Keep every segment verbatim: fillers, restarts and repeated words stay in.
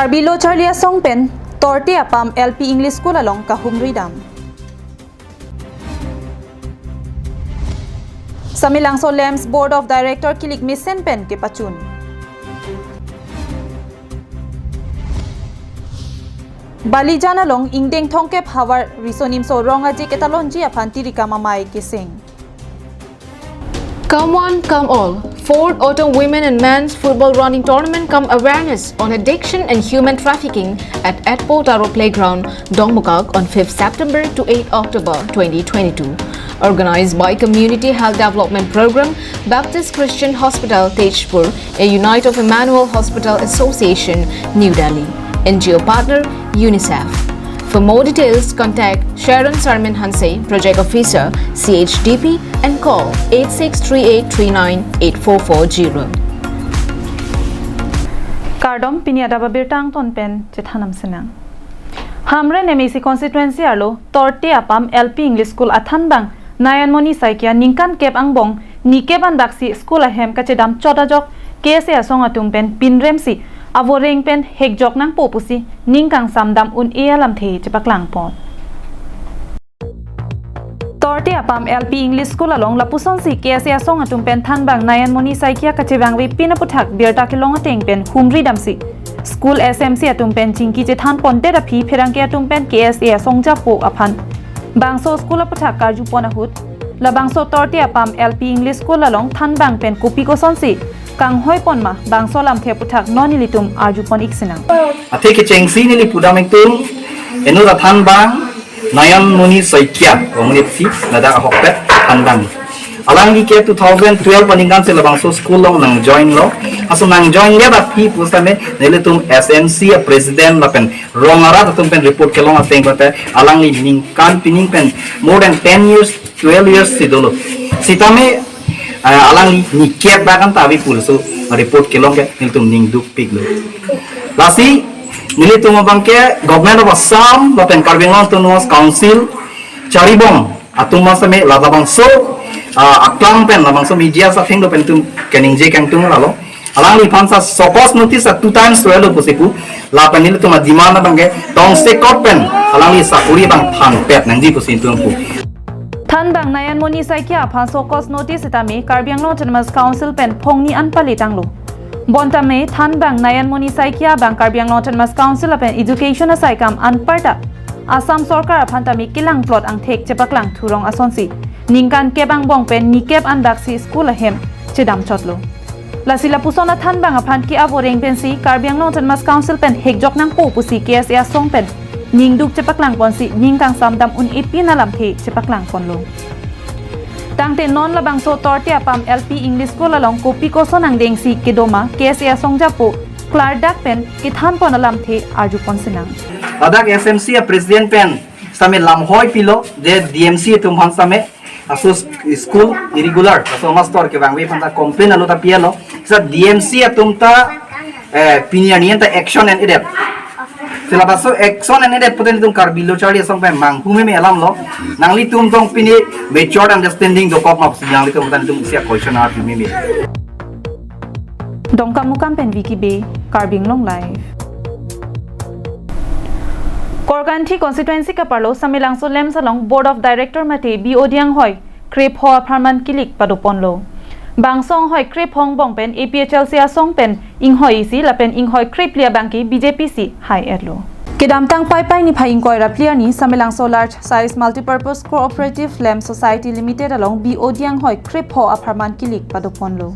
Karbi Lo Charli Asong pen Torte Apam L P English School along kahumri dam. Samelangso LAMPS Board of Director kilik mesen pen kepachun. Balijan along ingdeng thomkep havar Risonimso Rong Aje ketalonji aphan tirikam amei keseng. Come one, come all. Fourth Autumn Women and Men's Football Running Tournament cum Awareness on Addiction and Human Trafficking at Atpo Taro Playground, Dongmukak on fifth September to eighth October twenty twenty-two. Organized by Community Health Development Program, Baptist Christian Hospital, Tezpur, a unit of Emmanuel Hospital Association, New Delhi. N G O partner, UNICEF. For more details, contact Sharon Sarmin Hanse, Project Officer, C H D P, and call eight six three eight three nine eight four four zero. Kardom, pini adap abirta angton pen chethan nang sinang. Hamren M A C constituency arlo Torte Apam L P English School athanbang Nayanmoni Saikia ningkan kep angbong nikep anbaksi school ahem kachedam chot ajok K S A asong atum pen pinremsi avoreng pen hekjok nangpo pusi ning kangsam dam un-e alamthe chepaklangpon. Torte Apam L P English School along lapusonsi K S A asong atum pen thanbang Nayanmoni Saikia kachevangve pin aputhak birta kelong ateng pen humri damsi school S M C atum pen chingki chethanpondet aphi pherangke atum pen K S A asong japo aphan bangso school aputhak karjupon ahut, labangso Torte Apam L P English School along thanbang pen kopi kosonsi kanghoiponma bangso lamthe aputhak non nelitum arjupon-ik sinang. Athe kechengsi neli pudam ingtung, inut athanbang Nayanmoni Saikia, komunit si ladak ahokpet thanbang. Alangli ke two thousand twelve aningkan si labangso school along nangjoin lo. Aso nangjoin le aphi pusitame nelitum S M C a president lapen rong arat atum pen report kelong ateng pate alangli ningkan pining pen more than ten years, twelve years si dolo. Sitame, ah, alangli nikep bak anta ave pu laso report kelong ke nelitum ning dukpiklo. Lasi nelitum abangke Government of Assam lapen Karbi Anglong Autonomous Council charibom atum masame labangso, ah, aklang pen labangso media athengno pen itum keningje kangtung lalo. Alangliphan sa show cause notice a two times welo pusi pu. Lapen nelitum a-demand abangke tongsekot pen alangli sakori abang thanpet nangji pusi itum pu. Thanbang Nayanmoni Saikia aphan show cause notice sitame Karbi Anglong Autonomous Council pen phongni an palitanglo. Bonta me thanbang Nayanmoni Saikia abang Karbi Anglong Autonomous Council lapen Education asaikam anparta Assam Sorkar aphan tame kelangplot angthek chepaklang thurong asonsi ningkan kep angbong pen nikep anbaksi school ahem chedam chotlo. Lasi lapuson athanbang aphan ke-avoreng pensi Karbi Anglong Autonomous Council pen hekjok nangpo pusi K S A asong pen ningduk chepaklangponsi ning kangsam dam un-e pin alamthe chepaklangponlo. Tangte non labangso Torte Apam L P English School along kopi koson angdengsi kedoma K S A asong japo klardak pen kethanpon alamthe arjupon sinang. Ladak S M C a president pen sitame lamhoi pilo, je D M C atum aphan sitame aso sk-, school irregular, aso master kevangve aphan ta complain alo ta pialo. Sa D M C atum ta, eh, pini arni an ta action en-edet. Sila baso action en-edet pute nelitum Karbi Lo Charli Asong pen manghumeme alamlo. Nanglitum tong pini mature understanding dokok ma pusi nanglitum ta nelitum isi a-question arju meme. Dongkamukam pen Vicky Bey, Karbi Anglong Live. Korkanthi constituency kaparlo Samelangso LAMPS along Board of Director mate B O D anghoi krepho apharman kilik padoponlo. Bangso anghoi krepho angbong pen A P H L C asong pen inghoi isi lapen inghoi krephli abangke B J P si hai-etlo. Kedamtang Paipai niphai ingkoi ra phli arni Samelangso Large Size Multipurpose Cooperative LAMPS Society Limited along B O D anghoi krepho apharman kilik padoponlo.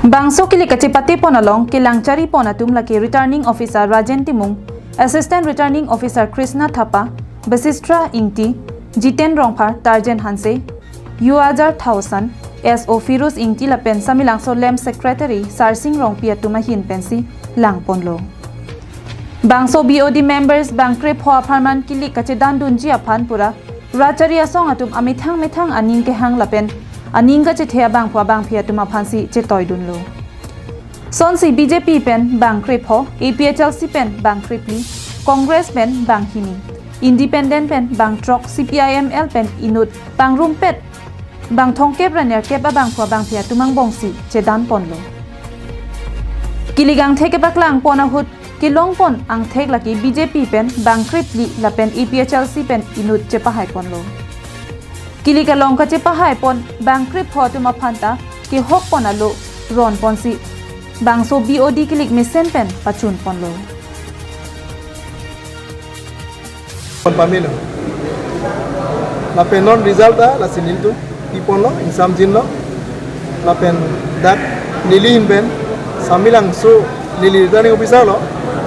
Bangso kilik kachepatepon along kelang charipon atum lake Returning Officer Rajen Timung, Assistant Returning Officer Krishna Thapa, Basistra Ingti, Jiten Rongphar, Tarjen Hanse, Yuajar Thaosan, S O Firuz Ingti lapen Samelangso LAMPS Secretary Sarsing Rongpi atum ahin pensi langponlo. Bangso B O D members bang krepho apharman kilik kachedandunji aphan pura Rachari asong atum amethang methang aning kehang lapen aning kachethe abangphu abangphi atum aphansi chetoidunlo. Sonsi B J P pen bang krepho, A P H L C pen bang krephli, Congress pen bang hini, Independent pen bang throk, C P I M L pen inut bang rumpet, bang thomkep ra nerkep abangphu abangphi atum angbongsi chedanponlo. Kilik angthek kepaklangpon ahut kelongpon angthek lake B J P pen bangkrip phli lapen A P H L C pen inut chepahaiponlo. Kilik along kachepahaipon bangkrip pho atum aphanta kehokpon alo ronponsi bangso B O D kilik mesen pen pachunponlo. Pon pamelo. Lapen non result ta lasi nelitum piponlo, ingsamjinlo. Lapen dak neli ahin pen Samelangso, neli returning officer lo.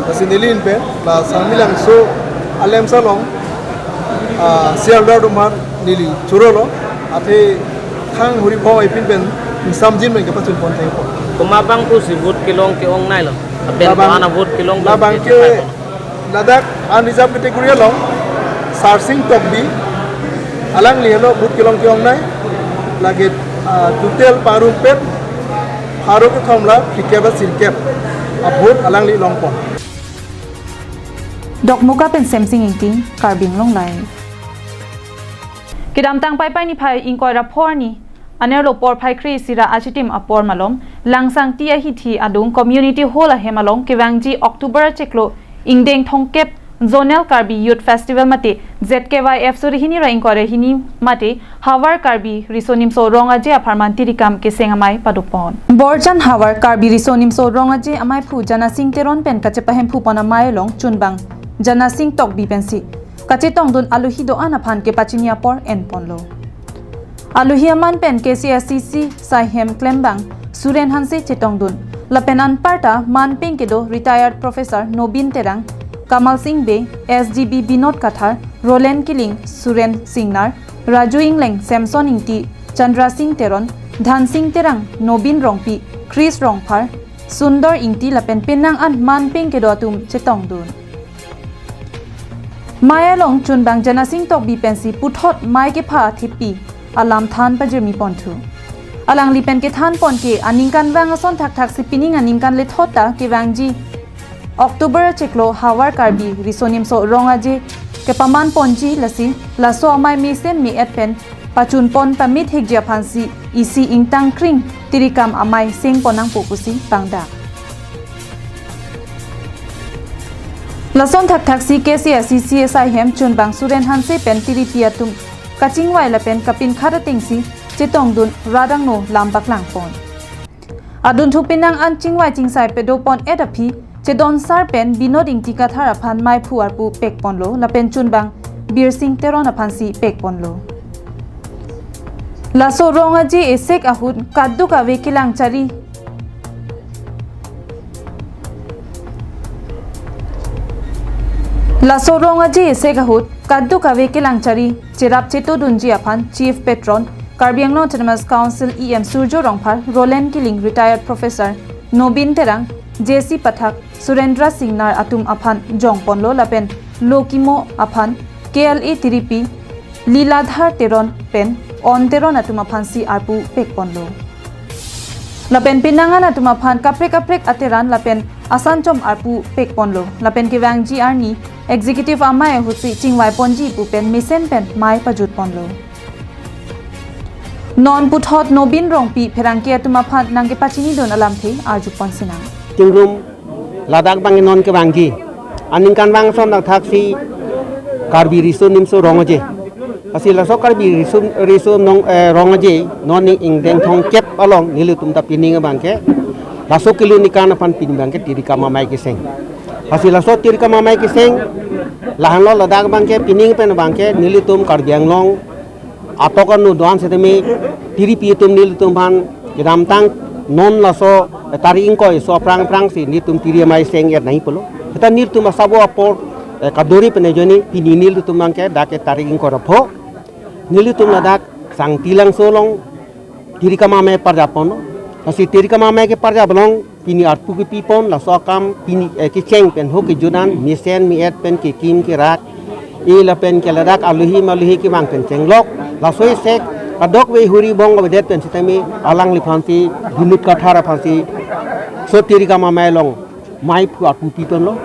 Lasi neli ahin pen la Samelangso alemsa along, ah, C R dar domar neli chorolo. Athe thang huri phong ipin pen ingsamjin pen kepachunpon thekpo. Komat abang pusi vote kelong ke-ongneilo? Aben labang, ko-an a-vote kelong labang ke, ladak unreserved category along Sarsing Tokbi, alangli helo vote kelong ke-ongnei. Lake, ah, total parumpet pharo kethom lakh phlikep ra sirkep a-vote alangli longpon. Dokmoka pen Semsing Ingti, Karbi Anglong Live. Kedamtang Paipai niphai ingkoi ra pho arni anerlo porphai kre-isi ra achitim apor malom Langsangti ahithi adung Community Hall ahem along kevangji October achiklo ingdeng thomkep Zonal Karbi Youth Festival mate Z K Y F suri hini ra ingkoi ra hini mate Havar Karbi Riso Nimso Rong Aje apharman tirikam keseng amei padopon. Borjan Havar Karbi Riso Nimso Rong Aje amaiphu Janasing Teron pen kachepahemphupon amei along chunbang Janasing Tokbi pensi kachetongdun alohi do-an aphan kepachini apor enponlo. Alohi aman pen K C S C C saihem klembang Suren Hanse chetongdun. Lapen anparta manpeng kedo retired Professor Nobin Terang, Kamal Singh Bey, S G B Binod Kathar, Roland Killing, Suren Singnar, Raju Ingleng, Samson Ingti, Chandra Singh Teron, Dhan Singh Terang, Nobin Rongpi, Chris Rongphar, Sundor Ingti lapen penang an manpeng kedo atum chetongdun. Mei along chunbang Janasing Tokbi pensi puthot mei kepha athepi alam than pajirmi ponthu. Alangli pen kethanpon ke aningkanvang ason thakthaksi pining aningkan lethot ta kevangji October achiklo Havar Karbi Riso Nimso Rong Aje kepamanponji, lasi laso amei mesen me-et pen pachunpon pamethekji aphansi isi ingtangkring tirikam amei sengpon nangpo pusi pangdak. Lason thakthaksi K C S C C saihem chunbang Suren Hanse pen tiripi atum kachingvai lapen kapinkhat atengsi chetongdun rat angno lam paklangpon. Adunthu penang an chingvai chingsai padopon-et aphi chedonsar pen Binod Ingti Kathar aphan meiphu arpu pekponlo lapen chunbang Birsing Teron aphansi pekponlo. Laso Rong Aje esek ahut kadokave kelangchari. Laso Rong Aje esek ahut kadokave kelangchari cherap chetodunji aphan Chief Patron Karbi Anglong Autonomous Council E M Surjo Rongphar, Roland Killing, retired Professor Nobin Terang, J C Pathak, Surendra Singnar atum aphan jongponlo lapen Lokimo aphan K L A tiripi Liladhar Teron pen On Teron atum aphansi arpu pekponlo. Lapen penang an atum aphan kaprek kaprek ateran lapen asanchom arpu pekponlo. Lapen kevangji arni executive amei ahutsi chingvaiponji pu pen mesen pen mei pajutponlo. Non puthot Nobin Rongpi pherangke atum aphan nangkepachinidun alamthe arjupon sinang. Tingrum ladak abang non kevangji aningkanvang ason thakthaksi Karbi Riso Nimso Rong Aje. Lasi laso Karbi Riso, Riso Nong, eh, Rong Aje non ning ingdeng thomkep along nelitum ta pining abangke laso kilo nikan aphan pining abangke tirikam amei keseng. Lasi laso tirikam amei keseng lahenlo, ladak abangke pining pen abangke nelitum Karbi Anglong atok anu do-an setame tiripi atum nelitum aphan kedamtang non laso, eh, tarik ingkoi so aphrang aphrangsi nelitum tiri amei seng-et nangji pulo. Seta nelitum asabo apor, eh, kaduri pen ajoine pini nelitum abangke dak ke tarik ingkoi ra pho nelitum ladak Sangti Langso along tirikam amei parjapon. Lasi tirikam amei keparjap along pini arpu kepipon, laso akam pini, eh, kecheng pen ho kejut an mesen me-et pen kekim kerak, e lapen ke ladak alohi malohi kevang pen chenglok. Laso esek kadokave huri bong avedet pen setame alangliphansi Binod Kathar aphansi so tirikam amei along meiphu arpu piponlo.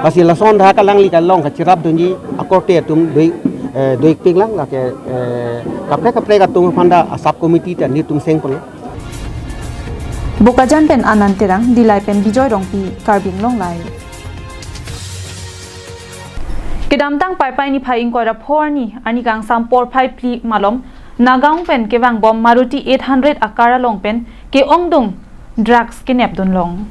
Lasi lason dak alangli kelong kacherapdunji akorte atum doi, eh, doipiklang, lake, eh, kaprek kaprek atum aphanta a-sub committee ta nelitum sengponlo. Bokajan pen Anand Terang, Dillai pen Bijoy Rongpi, Karbi Anglong Live. Kedamtang Paipai niphai ingkoi ra pho arni, arni kangsam porphai phli malom, Nagaon pen kevangbom Maruti eight hundred a-car along pen ke-ongdung drugs kenepdunlong.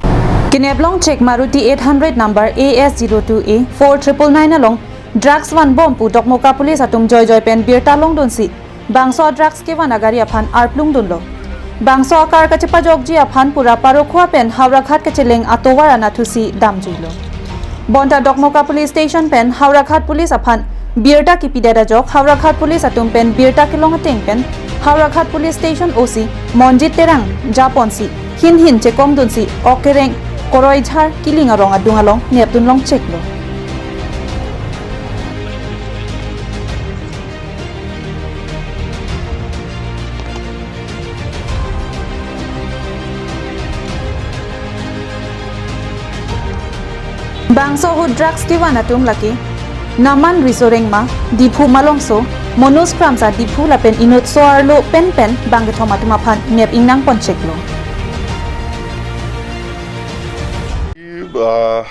Keneplong chek Maruti eight hundred number A S zero two A four triple nine along drugs vanbom pu Dokmoka Police atum joijoi pen birta longdunsi bangso drugs kevan agari aphan arplungdunlo. Bangso a-car kachepajokji aphan pura Parokhowa pen Howraghat kacheleng atovar anatthusi damjuilo. Bonta Dokmoka Police Station pen Howraghat Police aphan birta kipidet ajok Howraghat Police atum pen birta kelong ateng pen Howraghat Police Station O C Monjit Terang japonsi hinhin chekongdunsi okereng Koroijhar Kiling arong adung along nepdunlong cheklo. Bangso ahut drugs kevan atum lake Naman Riso Rengma, Diphu Malongso, Manoj Kramsa Diphu lapen inut so-arlo penpen bangkethom atum aphan nep ingnang poncheklo. এই, আহ,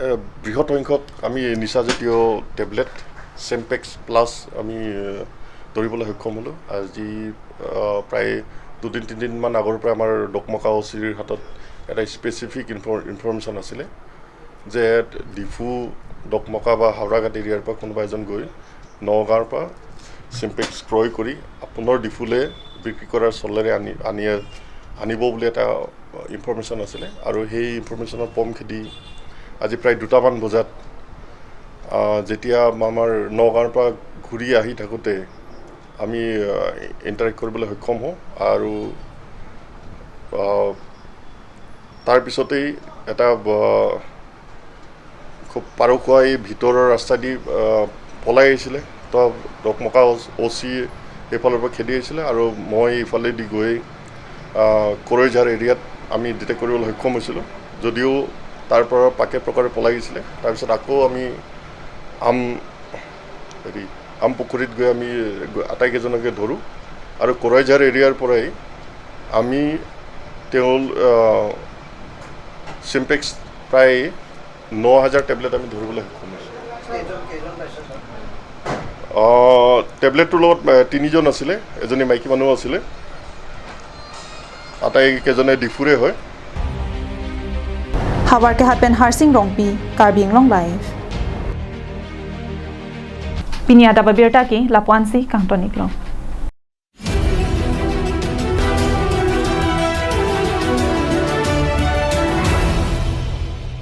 এ, বৃহৎ সংখ্যক আমি নিচাজাতীয় টেবলেট চেম্পেক্স প্লাছ আমি, এ, ধৰিবলৈ সক্ষম হ'লোঁ। আজি, আহ, প্ৰায় দুদিন তিনিদিনমান আগৰ পৰা আমাৰ ডকমকা অ' চিৰ হাতত এটা স্পেচিফিক ইনফৰ-, ইনফৰমেশ্যন আছিলে যে ডিফু, ডকমকা বা হাওৰাঘাট এৰিয়াৰ পৰা কোনোবা এজন গৈ নগাঁৱৰ পৰা চেম্পেক্স ক্ৰয় কৰি পুনৰ ডিফুলৈ বিক্ৰী কৰাৰ চলেৰে আনি, আনি, আনিব বুলি এটা ইনফৰমেশ্যন আছিলে। আৰু সেই ইনফৰমেশ্যনৰ পম খেদি আজি প্ৰায় দুটামান বজাত, আহ, যেতিয়া আমাৰ নগাঁৱৰ পৰা ঘূৰি আহি থাকোঁতে আমি, আহ, ইণ্টাৰেক্ট কৰিবলৈ সক্ষম হওঁ আৰু, আহ, তাৰ পিছতেই এটা, আহ, খুব পাৰখোৱা এই ভিতৰৰ ৰাস্তাইদি, আহ, পলাই আহিছিলে। তো ডকমকা অ' চি এইফালৰ পৰা খেদি আহিছিলে আৰু মই ইফালেদি গৈ, আহ, কড়ৈঝাৰ এৰিয়াত আমি ডিটেক্ট কৰিবলৈ সক্ষম হৈছিলোঁ। যদিও তাৰ পৰা পাকে প্ৰকাৰে পলাই গৈছিলে। তাৰপিছত আকৌ আমি আম, হেৰি, আম পুখুৰীত গৈ আমি আটাইকেইজনকে ধৰোঁ আৰু কড়ৈঝাৰ এৰিয়াৰ পৰাই আমি তেওঁ, আহ, চিম্পেক্স প্ৰায় ন হাজাৰ টেবলেট আমি ধৰিবলৈ সক্ষম হৈছোঁ। আহ, টেবলেটটোৰ লগত, আহ, তিনিজন আছিলে, এজনী মাইকী মানুহ আছিলে, আটাইকেইজনে ডিফুৰে হয়। Howraghat pen Harsing Rongpi, Karbi Anglong Live. Pini adap abirta ke lapu-ansi kangton-iklong.